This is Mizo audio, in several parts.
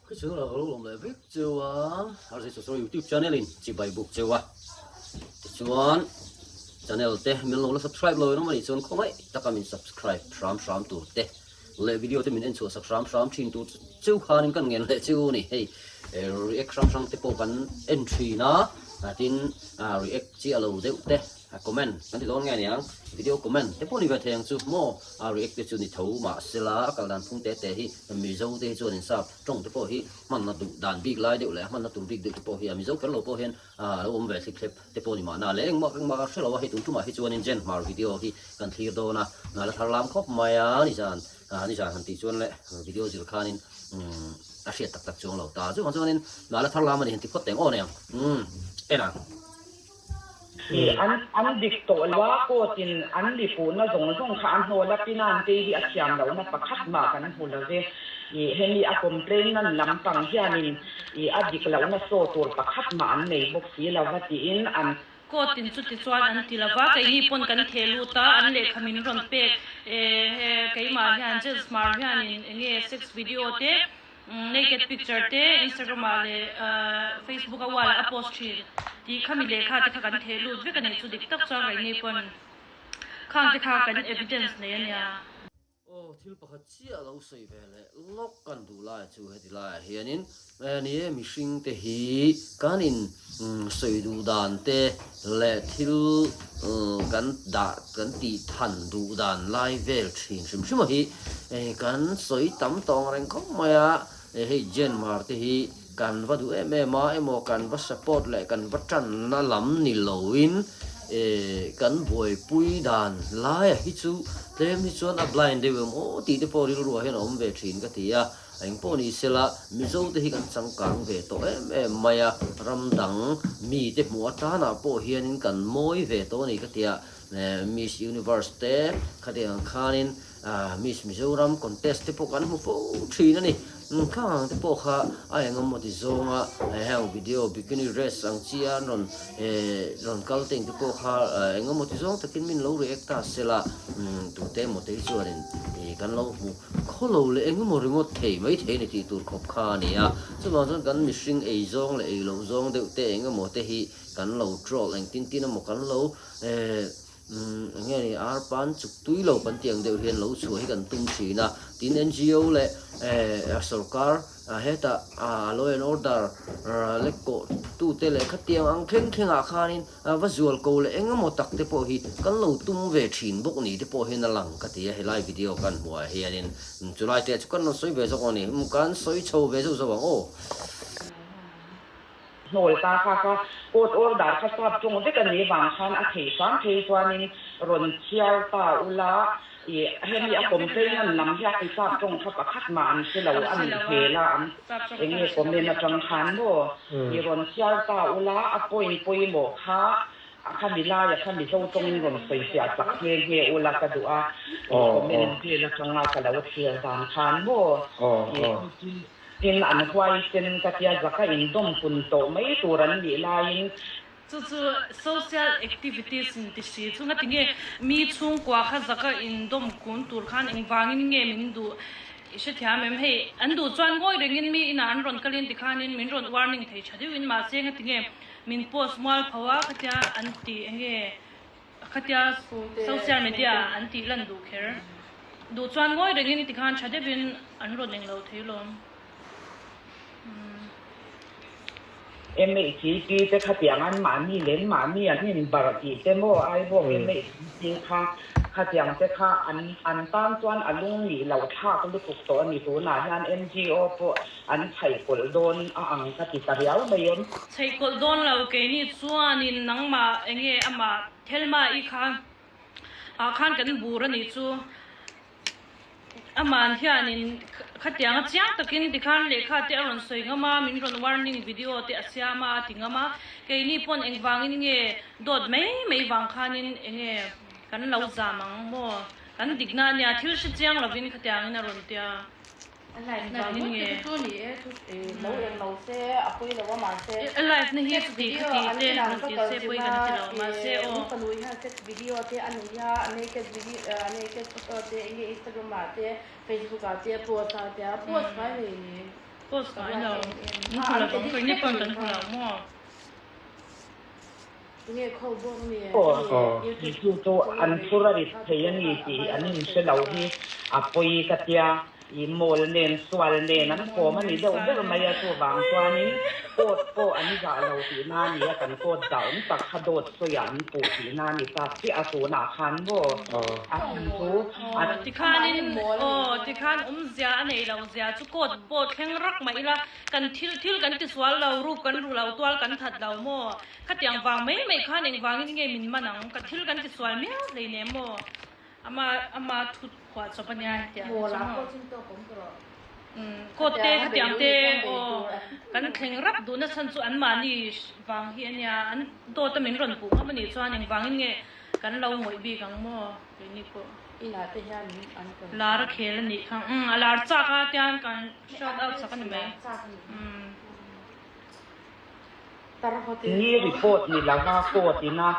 Khi chu a lo lawm leh vek cheu a, RZ Sosro YouTube channel in chibai buk cheu a, tichuan channel te min lo la subscribe lo in awm a nih chuan khawngaih taka min subscribe hram hram tur te leh video te min en chhuah sak hram hram thin tur cheu khanin kan ngen leh cheu a ni. Hei react hrang hrang te pawh kan en thin a, tin react chiah lo deuh te. A comment kan ti dawn nge aniang, video comment te pawh ni ve thei ang chu maw, a react te chu ni tho mahsela a kal dan phung te te hi Mizo te hi chuan in sap tawng te pawh hi hmanna duh dan bik lai deuh leh a hmanna tur bik deuh te pawh hi a Mizo kher lo pawh hian a lo awm ve thlip thlep te pawh ni mahna leh engmah engmah ka hre lo a, hei tun tumah hi chuanin Jen Hmar video hi kan thlir dawn a, la thar lam khawp mai a nizan nizan han tih chuan leh video zir khanin a hriat tak tak chuang lo ta chuvang chuanin la thar lam a ni han ti phawt teng aw aniang en ang. I an an dik tawh lo a, court in an mi puhna zawng zawng kha an hnawl a, Pinan tei hi a thiam lohna pakhat mah kan hmu lo ve. I hemi a complaint nan lampang hianin i a dik lohna saw tur pakhat mah an nei bawk si lo va tiin an Court in chuti chuan an ti lo va, keini pawn kan theh lut a, an lehkha min rawn pek e keimah hian Jens Hmar hianin enge sex video te Naked picture te Instagram ah leh Facebook a wall ah a post thin tih kha mi lehkha te kha kan theh lut vek a nih chu dik tak chuan keini pawn khang te kha kan evidence nei a nia. Aw thil pakhat chiah lo sawi ve leh lawk kan duh lai chu heti laiah hianin ni e mihring te hi kan in sawi duh dan te leh thil kan dah kan tih than duh dan lai vel thin hrim hrim a hi kan sawi tam tawng reng khawp mai a, hei Genmar te hi kan va duh em em a emaw kan va support leh kan va tanna lam ni loin kan buaipui dan laia hi chu tlem hi chuan a blind deuh em aw tih te pawh rilruah hian a awm ve thin ka ti a. Eng pawh ni sela, Mizo te hi kan changkang ve tawh em em mai a, ram dang mi te hmuh atanah pawh hianin kan mawi ve tawh a ni ka ti a, Miss Universe te khatiang ang khanin Miss Mizoram contest te pawh kan hmu fo thin a ni. Khang ang te pawh kha a eng emaw ti zawnga heng video bikini dress ang chi a an rawn rawn kal te eng te pawh kha eng emaw ti zawng takin min lo react ta sela, tute emaw te hi chuanin kan lo hmu Khaw lo leh eng emaw ringawt thei mai thei ni tih tur khawp kha a ni a, chuvang chuan kan mihring ei zawng leh ei loh zawng deuh te eng emaw te hi kan lo troll eng tin tin emaw kan lo eh eng nge ni arpan chuk tui lo kan tih ang deuh hian lo chhuah hi kan tum thin a, tin NGO leh eh sorkar hetah law and order lek kawh tute leh khatiang ang thleng thlengah khanin A va zual ko leh eng emaw tak te pawh hi kan lo tum ve thin bawk ni te pawh hian a lang ka ti a, helai video kan hmuh ah hianin chulai te chu kan rawn sawi ve zawk ang a ni, kan sawi chho ve zauh zauh ang aw. Hnawl ta kha kha court order kha sap tawng vek a ni vang khan a thei hram phei chuanin rawn chhiar ta ula i hemi a complain an lam hian sap tawng kha pakhat mah an hre lo a nih hmel a an Eng nge comment atang khan maw i rawn chhiar ta ula a point pawimawh kha a kha mi laia kha Mizo tawngin rawn sawi fiah chak nghe nghe ula ka duh a, i comment vel atanga ka lo thlir dan khan maw i tin an huaisen ka tia zaka indawm pun tawh mai tur an nih laiin. Chu chu social activities in ti hri chu nga tinge mi chhungkua kha zaka indawm kun tur khan engvangin nge min duh i hrethiam em? Hei an duh chuan ngawi rengin mi inah an rawn kalin tikhanin min rawn warning thei tha deuhin mahse nga tinge min post mual pho a khatia an ti enge khatia social media ah an tih lan duh kher duh chuan ngawi rengin tikhan tha deuhin an rawn englo thei lawm. MHCP te khatiang an mahni leh an mahni an inbarh tih te maw Aibawk MHCP kha khatiang te kha an an tan chuan a lung nih loh thlak lutuk tawh a ni tunah hian NGO pawh an chhaihkawlh dawn a ang ka ti ta riau mai em. Chhaihkawlh dawn lo keini chuanin nangmah enge amah Thelma i kha ah khan kan bur a nih chu. Aman hianin khatianga chiang takin tikhan lehkha te a rawn sawi ngam a, min rawn warning video te a siam a, a ti ngam a. Keini pawn engvangin nge dawt mai mai vang khanin enge kan lo zam ang maw? Kan dikna ania, thil hre chiang lovin khatiangin a rawn tia. Engvangin nge? A live na hi chuti khati te rawn ti se pawi kan ti lo mahse aw. Video te a nei a, naked video naked photo te enge Instagram ah te Facebook ah te a post a tia post ngai nei ni. Post ngai lo. Min hmu lo ang, keini pawn kan hmu lo maw? Aw, chu chu an phur a rit thei a ni tih an inhre lo hi a pawi ka tia. I mawl nen sual nen an kawm a ni deuh ber mai a, chuvang chuanin court pawh an zah lo tihna a ni a, kan court zah awm tak kha dawt sawiah an puh tihna a ni ta chiah a, tunah khan maw a chhan chu Aw tikhanin aw tikhan awmzia a nei lo zia chu court pawh thleng rak mah ila kan thil thil kan tisual lo ruk kan ru lo tual kan that lo maw khatiang vang mai mai khan engvangin nge min man ang ka thil kan tisual miau hleinem maw Ama ama thut phuah chawp a nia hetiang hi chu maw. Umm court te khatiang te aw kan thleng rap duhna chhan chu anmahni vang hi a nia an dawt a min rawn puh ngam a nih chuan engvangin nge kan lo ngawih bik ang maw keini pawh. Lar a khel a nih kha umm a lar chak a tian kan shout out sak a ni mai umm. Ni report ni lova court ina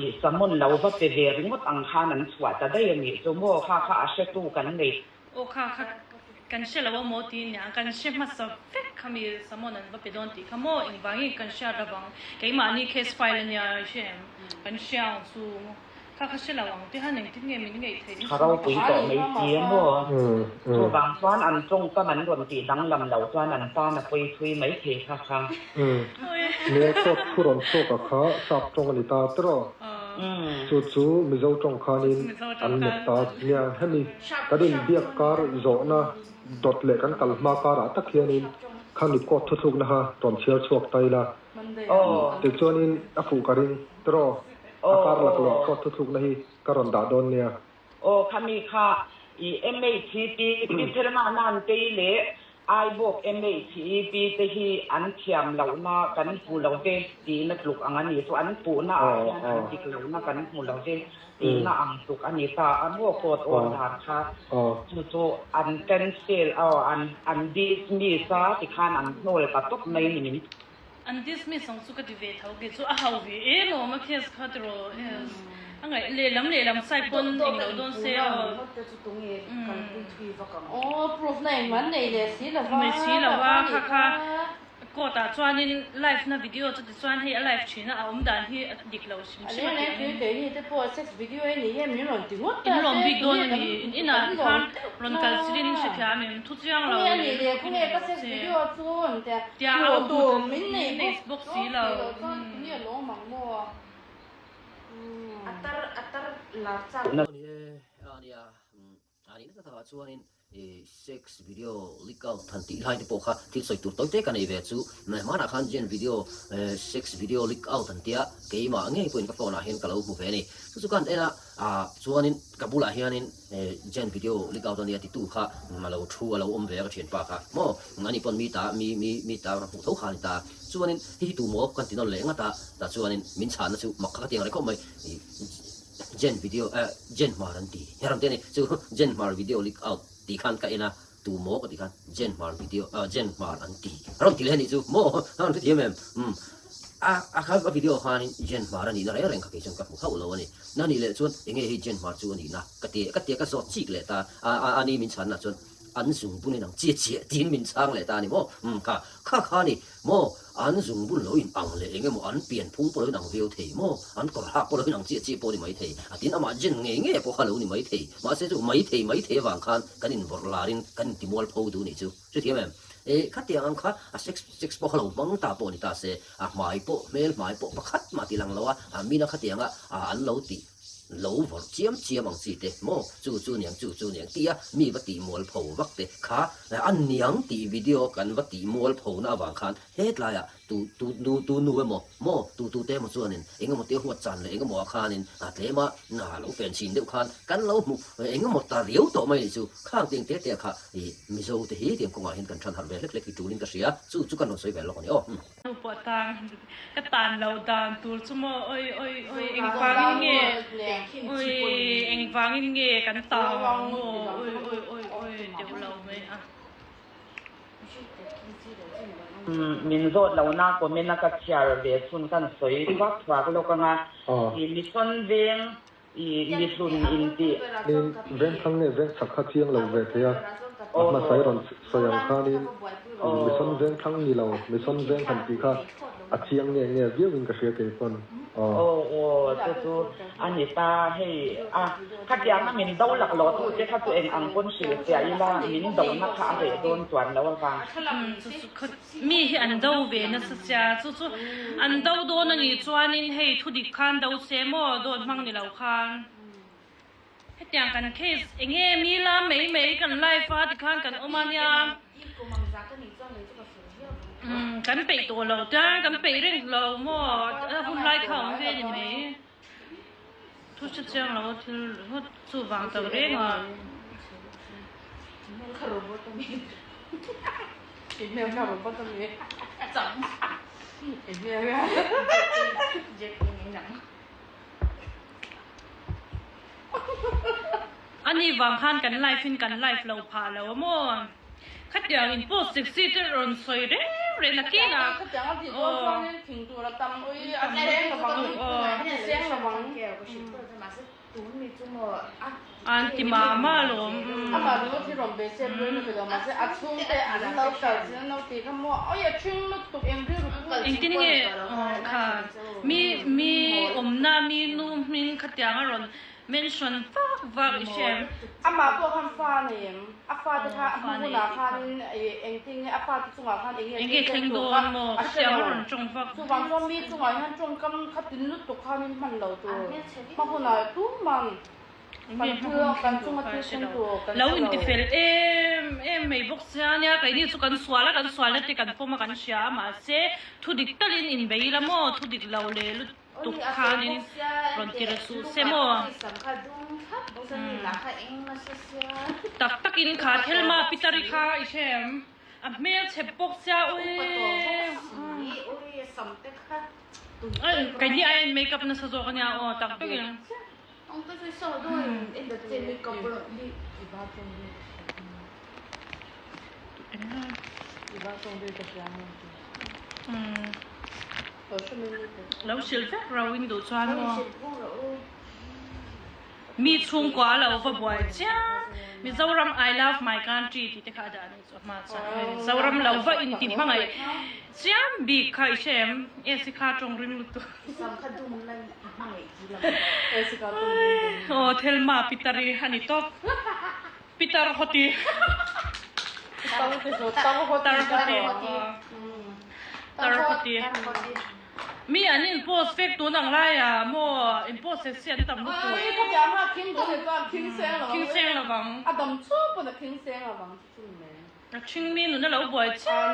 ih summon lo va pe ve ringawt ang khan an chhuah ta daih a nih chu maw kha kha a hretu kan nei. Aw kha kha kan hre lo a maw ti nia kan hre hmasa vek kha mi summon an va pe dawn tih kha maw engvangin kan hriat lovang keimahni case file a nia i hre em kan hria ang chu. Kha ka hre lo ang te han engtin nge min ngeih theih Ka ropui tawh mai si a maw? Chuvang chuan an tawngkam an rawn tih danglam lo chuan an tan a pawi thui mai thei kha kha. Nia court thu rawn chhuak a kha sap tawng a ni ta tiraw? Chu chu Mizo tawng khanin an met ta nia hemi kan inbiak kar zawhna dawt leh kan kal hma karah tak hianin khami court thuthlukna kha rawn chhiar chhuak ta ila. Tichuanin a fuh ka ring tiraw? A kar laklawh court thuthlukna hi ka rawn dah dawn nia. Aw khami kha i MHCP pi Thelma Nantei leh Aibawk MHEP te hi an thiam lohna kan hmu lo ve tihna tluk ang a ni chu an puhna ah hian an dik lohna kan hmu lo ve tihna ang tluk a ni ta a maw court order kha chu chu an cancel aw an an dismiss a tikhan an hnawl ta tawp mai ni min An dismiss ang chu ka ti ve tho kei chu a hau ve em awm a case kha tiraw yes a ngaih lehlam lehlam side pawn eng lo dawn se aw nei si lova kha kha court ah chuanin live na video chu tichuan hei a live thin a a awm dan hi a dik lo hrim hrim a tih ang in lawm bik dawn a ni in inah khan rawn kal silin hrethiam em thu chiang lo leh lutuk in rawn se. Tia a hmu min nei bawk si lo. Ani nasa takah chuanin sex video leak out han tih lai te pawh kha thil sawi tur tawi te ka nei ve chu hmanah khan Jen video sex video leak out an tia keimah ngei pawhin ka phone ah hian ka lo hmu ve a ni. Chu chu ka han en a chuanin ka bulah hianin Jen video leak out ania titu kha a lo thu a lo awm ve a ka thianpa kha maw ani pawn mi ta mi mi mi ta hmuh tho kha a ni ta chuanin hi hi tu maw kan ti nawn leh ngat a tah chuanin min chhanna chu mak kha ka ti ang reng khawp mai Jen video eh Jen Hmar an ti he ram te ani chu Jen Hmar video leak out tih khan ka en a tu maw ka tih khan Jen Hmar video ah Jen Hmar an ti a rawn ti leh anih chu maw a rawn hrethiam em umm a a kha a video khanin Jen Hmar a nihna reng reng kha kei chuan ka hmu hauh lo a ni na nih leh chuan enge hei Jen Hmar chu a nihna ka ti ka tia ka zawt chik leh ta a a ani min chhanna chuan an zungbun in ang chiah chiah tiin min chhang leh ta a ni maw umm kha kha kha a ni Maw? An zungbun lo in ang leh eng emaw an pian phung pawh lo in ang viau thei maw? An kawr hak pawh lo in ang chiah chiah pawh a ni mai thei. A tin amah jen ngei ngei pawh kha lo ni mai thei. Mahse chu mai thei mai thei avang khan kan invawrh larin kan intimual pho duh nih chu. Hrethiam em? E, khatiang ang kha a sex sex pawh kha lo hmang ta pawh ni ta se, a hmai pawh hmel hmai pawh pakhat mah ti lang lo a, a mina khatianga an lo tih Lo vawrh chiam chiam ang chi te maw chu chu niang chu chu niang tia mi va tih mual pho vak te kha a niang tih video kan va tih mual pho na avang khan hetlaiah tu tu nu tu nu emaw maw tu tu te emaw chuanin eng emaw te huat chan leh eng emaw ah khanin a tlem a na lo fen chhin deuh khan kan lo hmu eng emaw ta riau tawh mai nih chu khang tiang te te kha ih Mizo te hi tiang kawngah hian kan than harh ve hlek hlek hi tulin ka hria chu chu kan rawn sawi ve lawk a ni aw. Nu pawh tang ka tan loh dan tur chu maw oi oi oi engvangin nge oi engvangin nge kan tang ang maw oi oi oi oi deuh lo mai a. Min zawt lo na comment a ka chhiar ve chhun kan sawi thuak thuak lawk anga i mission veng i mihlun in tih. Ni veng thlang nge veng chak kha chiang lo ve thei a, a hmasa i rawn sawi ang khanin. Mission Vengthlang ni lo, Mission Veng han tih kha a chiang nge nge viau in ka hria kei pawn. Aw. Aw aw chu chu a ni ta hei a khatianga min do lak lo tu te kha chu eng ang pawn hrilh fiah ila min do na kha a reh dawn chuan lo avang. Chu chu khaw mi hi an do ve nasa sia chu chu an do dawn a nih chuanin hei thudik khan do se maw dawt hmang ni lo khan. Hetiang kan case enge mi la mai mai kan live a tikhan kan awm a nia. Umm kan peih tawh lo chuan kan peih reng lo maw a hun lai kha awm ve ni mai. Thu hre chiang lo thil ringawt chuvang tak reng a. Ani vang khan kan live in kan live lo phah lo a maw? Khatiang in post sexy te rawn sawi reng reng a kin a. Aw. An ti mah mah alawm. Engtin nge kha mi mi awmna mi nu hming khatiang a rawn mention vak vak i hre em? Amah pawh khan fa a nei em? A fate kha a hma hunah khanin engtin nge a fate chungah khan eng nge thleng tur kha a hre lo. Chuvang chuan mi chungah hian tawngkam kha tin lutuk khanin hman lo tur hma hunah tuman kan thil kan chunga thil thleng tur kan Lo hre lo. intifel em em mai bawk sia nia keini chu kan sual a kan sualna te kan pawm a kan hria a mahse thudik talin inbei ila maw thudik lo leh lutuk tuk khanin rawn ti ra suh se maw? Tak takin kha Thelma Pitari kha i hre em? A hmel chhe bawk sia ui. Keini aiin make up nasa zawk ania aw tak takin. Lo hrilh vek ro in duh chuan maw? Mi chhungkua a lo va buai chiang. Mizoram I love my country tih te kha a dah a nih chu a hma chuan. Mizoram lo va inti hmangaih chiam bik kha i hre em? Esi kha tawng ring lutuk. Aw Thelma Pitari a ni tawp. Pitar hawti. Tar hawti. Tar hawti. Mi an in post vek tun ang lai ah maw in post sexy an tam lutuk. Khing seng lovang. A ṭhing mi nun a lo buai chiah.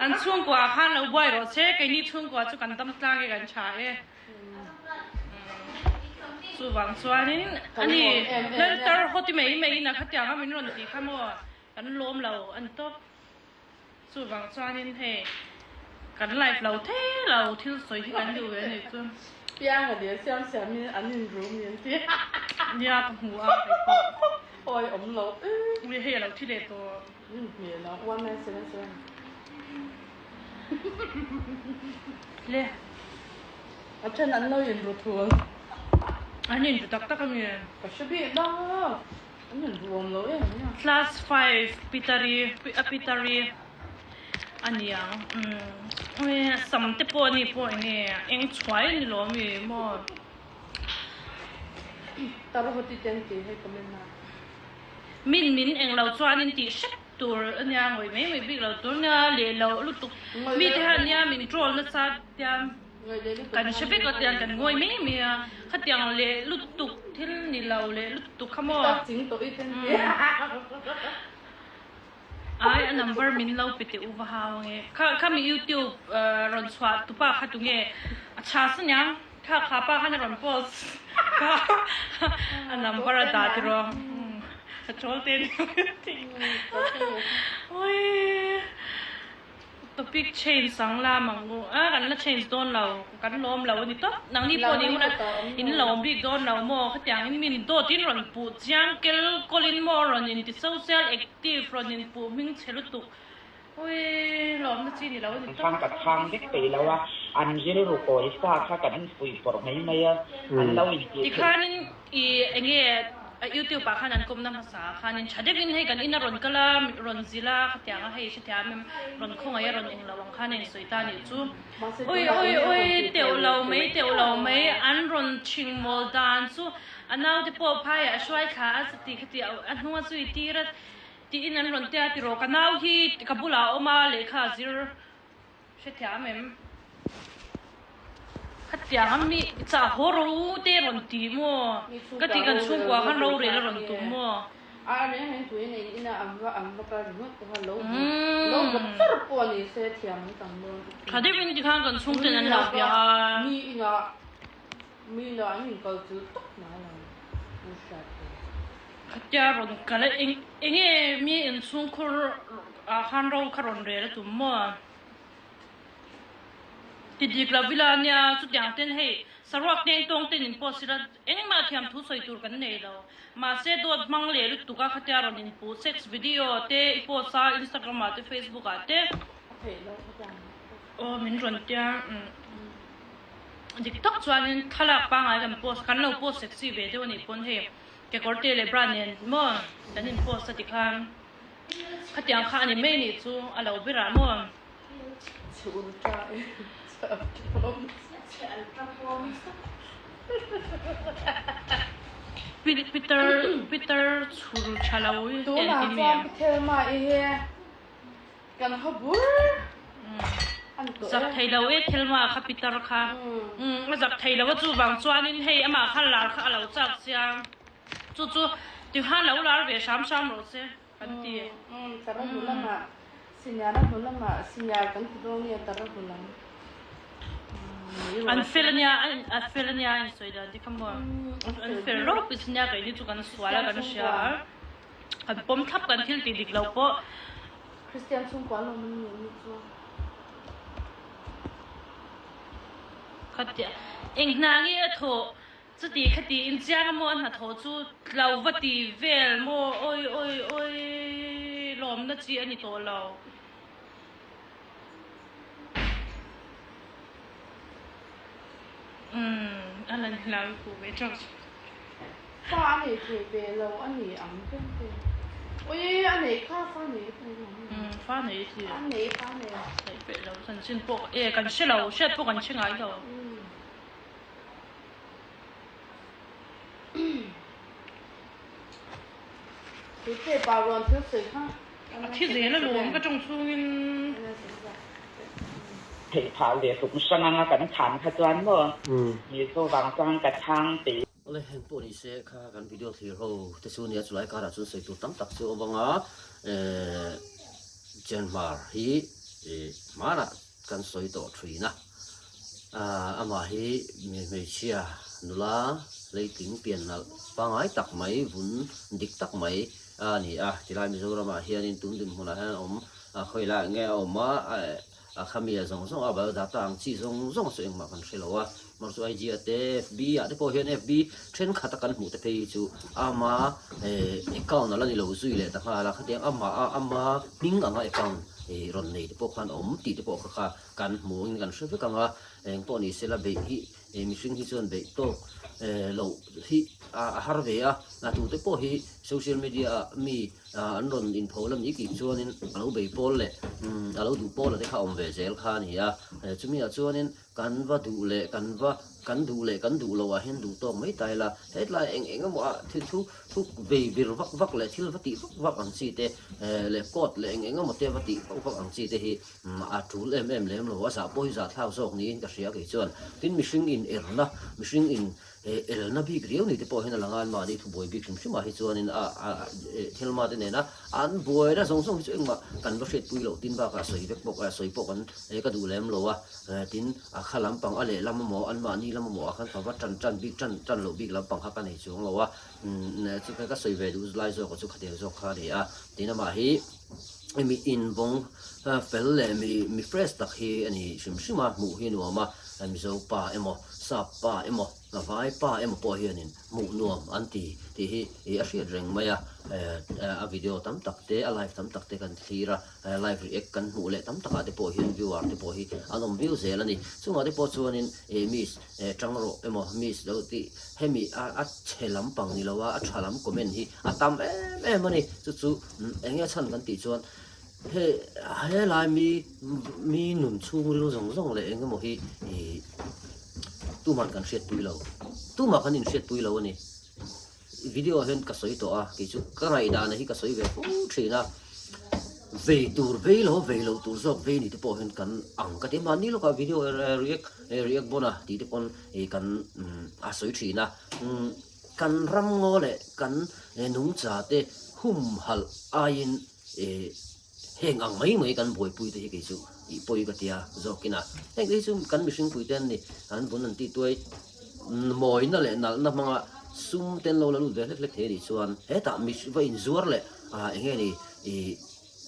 An chhungkua ah khan lo buai rawh se, keini chhungkua chu kan dam tlang e kan ṭha e. Chuvang chuanin ani Laltar hawti mai mai in a khatiang a min rawn tih kha maw kan lawm lo a ni tawp. Chuvang chuanin hei kan live lo thei lo thil sawi hi kan duh ve a nih chu. Piang a nia siam siam in an in rum in ti. Nia ka hmu a kei pawh. Awi awm lo e. Ui hei a lo thi leh tawh. Rin hmel a 1977. Le. A then an lo in ru thul. An in ru tak tak a mi? Ka hre bik lo. An in ru awm lo em nia. Class 5 Pitari a Pitari a niang. Umm sam te pawh ani pawh enge eng chhuai a ni lo ami maw. Tar hawti ten tih hei comment a. Min min eng lo chuan in tih hrep tur a nia ngawih mai mai bik lo tur nia leh loh lutuk mi te hian nia min troll nasa tia kan hre vek a tiang kan ngawi mai mai a khatiang leh lutuk thil ni lo leh lutuk kha maw ai a number min lo pe teh u va hau ange kha kha mi youtube rawn chhuah tupa kha tunge a chhas aniang Kha kha pa khan a rawn post kha a number a dah tiraw a chawl te ni ui topic change ang la mang u a kan la change dawn lo kan lawm lo a ni tawp nangni pawh ni hun a in lawm bik dawn lo maw khatiang in min dawt in rawn puh chiang kel kawl in maw rawn in ti social active rawn in puh hming chhe lutuk Ui, lawmna chi ni lo a ni tawp. Khan ka chhang vek peih lo a, an rilru kawi sa kha kan infuih pawrh mai mai a, an lo intih theih. Tikhanin i enge Youtube ah khan an kawmna hmasa ah khanin tha deuhin hei kan in a rawn kal a, rawn zil a, khatiang a hei hrethiam em rawn khawngaih a rawn englo ang khan a insawi ta nih chu. Ui ui ui teuh lo mai teuh lo mai an rawn chhing mawl dan chu a naute pawh phaiah a hruai thla a chuti khati a hnung a zui tir a tiin an rawn tia tiraw ka nau hi ka bulah a awm a lehkha a zir Hrethiam em? Khatiang a mi chah haw ro te rawn ti maw? Ka ti kan chhungkua khan rorel a rawn tum maw? A reng reng tuin in ina an va an va kal ringawt pawh kha lo lo va char pawh ni se thiam an tam dawn ka ti. Tha deuhin tikhan kan chhungten an lo bia a. Mi ina Mi ina an inkal chu tak mai lo pu hriat tur. Khatia rawn kal a eng enge mi inchhungkhur ah khan ro kha rawn rel a tum maw? Ti dik lo vila ania chutiang ten hei saruak teng tawng ten in post ila engmah thiam thu sawi tur kan nei lo. Mahse dawt hmang leh lutuk a khatia rawn inpuh sex video te i post a Instagram ah te Facebook ah te. A theih loh khatiang. Aw min rawn tia umm. Dik tak chuanin thlalak pangngai kan post kan lo post sexy ve deuh anih pawn hei kekawr te leh bra nen maw kan in post a tikhan khatiang kha ani mai nih chu a lo ber ah maw. Peter Peter chhur tha lo hi Tunah chuan Thelma i hi Kan haw bur a ni tawh e. Zak thei lo e Thelma kha Peter kha. Umm a zak thei lo a chuvang chuanin hei amah kha lar kha a lo chak sia. Chu chu tikhan lo lar ve hram hram rawh se kan ti. Umm tara hnu lamah senior a hnu lamah senior kan ti dawn nge tara hnu lam. An fel ania a fel ania a insawi dan te kha maw. An fel ropui si nia keini chu kan sual a kan hria a. Kan pawm thlap kan thil tih dik lo pawh. Kristian chhungkua an awm an ni chu. Khatia eng hna nge a thawh chuti khati in chiang a maw a hnathawh chu tlo va ti vel maw awi awi awi lawmna chi a ni tawh lo. Umm a lan hlau i puh ve teuh chu. Fa a nei thei ve lo a ni ang tlem te. Ui a nei kha fa nei a nei lo. Umm fa nei a ti. A nei fa nei. Nei peh lo chanchin pawh e kan hre lo hriat pawh kan hre ngai lo. Tui pe pa rawn thil sawi kha. A thi zel alawm ka tawng chhungin. Theih phah leh tum hrang anga kan chhan kha chuan maw ni chu vang chuan ka chhang peih. Awle heng pawh ni se kha kan video thlir ho te chu nia chulai karah chuan sawi tur tam tak chu a awm anga eh Chenhmar hi eh hmanah kan sawi tawh thin a ah amah hi hmeichhia nula hleitling pian nalh pangai tak mai vun dik tak mai a ni a tilai Mizoramah hianin tun dinhmunah hian a awm a khawilaiah nge a awm a a khami a zawng zawng a biodata ang chi zawng zawng chu engmah kan hre lo a mar chu IG ah te FB ah te pawh hian FB thenkhat a kan hmuh te phei hi chu ama eh account a la ni lo zui leh ta nghal a khatiang amah a ama hming anga account eh rawn nei te pawh khan a awm tih te pawh kha kha kan hmu in kan hre vek ang a eng pawh ni sela beih hi Eh mihring hi chuan beih tawk eh loh hi a har ve a, a tute pawh hi social media ah mi an rawn inpho lam nik nik chuanin a lo bei pawl leh a lo duh pawl a te kha a awm ve zel kha a ni a, chumi ah chuanin kan va duh leh kan va kan duh leh kan duh loh ah hian duh tawk mai ta ila hetlai eng eng emaw ah thil thu thu vei vir vak vak leh thil va tih vak vak ang chi te leh court leh eng eng emaw te va tih vak vak ang chi te hi A tul em em lem lo, a zah pawh hi zah thlak zawk niin ka hria kei chuan. Tin, mihring in erna, mihring in elna bik riau ni te pawh hian a lang a, anmahni thubuai bik hrim hrimah hi chuanin a thelma te nena an buaina zawng zawng hi chu engmah kan va hriatpui loh tin bakah sawi vek bawk a, sawi pawh kan ka duh lem lo a, tin a kha lampang a lehlam emaw anmahni lam emaw ah khan ka va tan tan bik tan tan loh bik lampang kha ka nei chuang lo a, chu ka sawi ve duh lai zawk chu khatiang zawk kha a ni a, tin amah hi. Mi invawng fel leh mi mi fresh tak hi a ni hrim hrim a, hmuh hi a nuam a. Mizo pa emaw, Sap pa emaw, Vai pa emaw pawh hianin hmuh nuam an ti tih hi a hriat reng mai a. A video tam tak te, a live tam tak te kan thlir a, live react kan hmuh leh tam takah te pawh hian viewer te pawh hi an awm viau zel a ni. Chungah te pawh chuanin Miss tang rawh emaw Miss lo tih hemi a chhe lampang ni lo a, a tha lam comment hi a tam em em a ni. Chu chu eng nge chhan kan tih chuan he helai mi mi nun chhungril zawng zawng leh eng emaw hi ih tumah kan hriatpui lo, tumah kan inhriatpui lo a ni. Video ah hian ka sawi tawh a, kei chu ka ngaihdan hi ka sawi ve fo thin a, vei tur vei lo vei loh tur zawk vei ni te pawh hian kan ang ka ti a, mahni lawkah video react react bawn a tih te pawn ih kan a sawi thin a, kan ram ngaw leh kan nungcha te humhalh aiin ih heng ang mai mai kan buaipui te hi kei chu tih pawi ka tia zawkin a, heng te hi chu kan mihring pui te an ni, an vun an tih tuai mawina leh nalhna hmanga sum te an lo la lut ve hlek hlek thei a nih chuan hetah mi va inzuar leh ah eng nge ni ih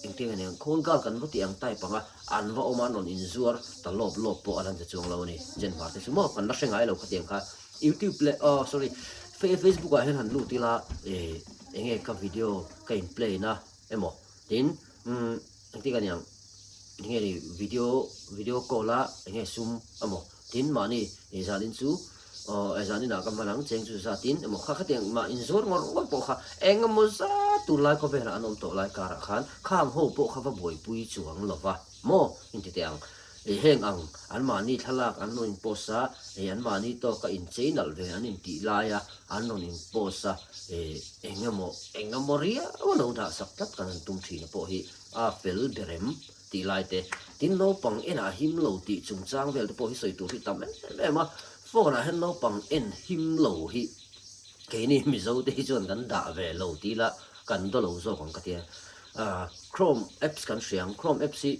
engtin nge ni ang khawl gal kan va tih ang type anga an va awm a an rawn inzuar ta lawp lawp pawh a lan ta chuang lo a ni, Jen hmar te chu maw kan la hre ngai lo khatiang kha YouTube leh aw sorry Facebook ah hian han lut ila ih eng nge ka video ka in play na emaw tin umm engtik a niang enge ni video video call a enge sum emaw tin mahni ih zanin chu aw eh zanin ah ka hman ang cheng chu zat tin emaw kha khatiang mah inzuar ngawr ngawr pawh kha engemaw zat tunlai khawvelah an awm tawh lai karah khan khang ho pawh kha va buaipui chuang lova maw inti teh ang. Ih heng ang, anmahni thlalak an rawn in post a, ih anmahni tawka inchei nalh ve an intih laia an rawn in post a, ih eng emaw eng emaw riau a lo dah sak tlat kan han tum thin a pawh hi a fel ber em tih lai te. Tin naupang enah him lo tih chungchang vel te pawh hi sawi tur hi tam em em a, phone ah hian naupang en him lo hi keini Mizo te hi chuan kan dah ve lo tih ila kan daw lo zawk ang ka tia. Chrome apps kan hria ang, Chrome apps hi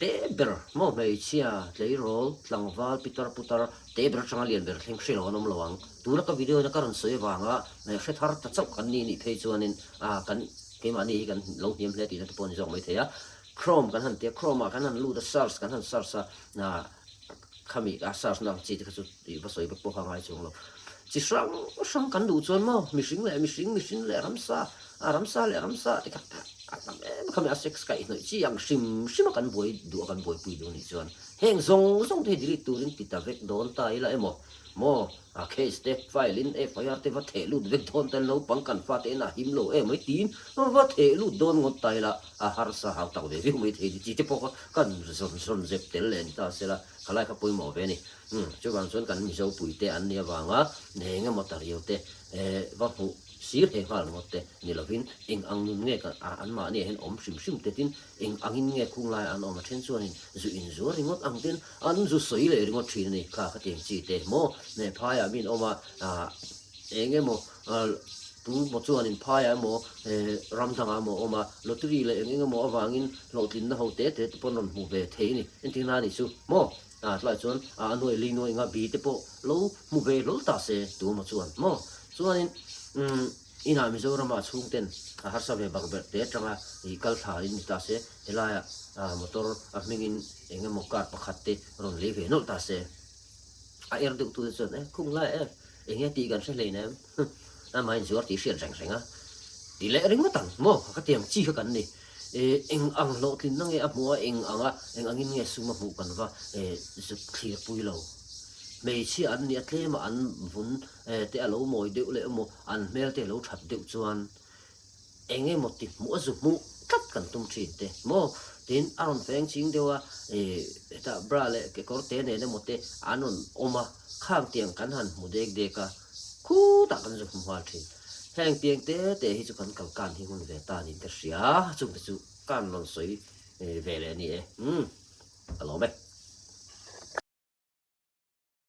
Te ber maw hmeichhia, tleirawl, tlangval, pitar putar, te ber atanga lian ber thleng hre lo an awm lo ang. Tuna ka video ina ka rawn sawi avanga hre thar ta chauh kan ni nih phei chuanin kan keimahni hi kan lo hniam hle tihna te pawh a ni zawk maithei a. Chrome kan han tia, Chrome ah kan han lut a, search kan han search a, khami a search na ang chi te kha chu tih va sawi vek pawh kha a ngai chuang lo. Chi hrang hrang kan duh chuan maw mihring leh mihring, mihring leh ramsa, a ramsa leh ramsa te kha a tam em khami a sex kaihhnawih chi ang hrim hrim a kan buai duh a kan buaipui duh nih chuan heng zawng zawng te hi delete turin ti ta vek dawn ta ila emaw maw a case te file in FIR te va theh lut vek dawn ta naupang kan fate en a him lo em mai tiin va theh lut dawn ngawt ta ila a harsa hau tak ve viau mai thei ni chi te pawh kha kan zawn zawn zep tel leh ni ta sela khalai kha pawimawh ve a ni. Umm chuvang chuan kan Mizo puite an nih avanga eng emaw ta riau te eh va hmuh sir he nghal ringawt te ni lovin eng ang nun nge kan ah anmahni ah hian awm hrim hrim te tin eng angin nge khung lai an awm a then chuanin zu inzuar ringawt ang ten an zu sawi leh ringawt thin a ni kha khatiang chi te maw hmeh phaiah min awm a ah eng emaw ah tu maw chuanin phaiah emaw eh ram dangah emaw awm a lottery leh eng eng emaw avangin hlawhtlinna ho te te te pawn rawn hmu ve thei a ni entirna a nih chu maw. A tlai chuan a nuai li nuai nga bi te pawh lo hmu ve hlawl ta se tu emaw chuan maw? Chuanin umm inah Mizorama chhungten a harsa ve bak berh te atanga ih kal thla in ni ta se helaiah motor a hmingin eng emaw car pakhat te rawn lei ve nawlh ta se. A er deuh tu te chuan e khung lai e eng nge tih kan hre hleinem amah inzuar tih hriat reng reng a ti leh ringawt ang maw ka tiang chi kha kan ni. Eng ang hlawhtlinna nge a hmuh a, eng anga eng angin nge sum a hmuh kan va zuk thlir pui lo. Hmeichhia an nih a tlema an vun te a lo mawi deuh leh emaw an hmel te a lo that deuh chuan eng emaw ti hmuh a zu hmuh tlat kan tum thin te maw? Tin a rawn feng ching deuh a hetah bra leh kekawr te nen emaw te an rawn awm a, khang tiang kan han hmu dek dek a. Khutah kan zu hmu nghal thin. Heng piang te te hi chu kan kal kan hi hun ve ta niin ka hria, chungte chu kan rawn sawi ve leh a ni e. Umm, ka lawm e.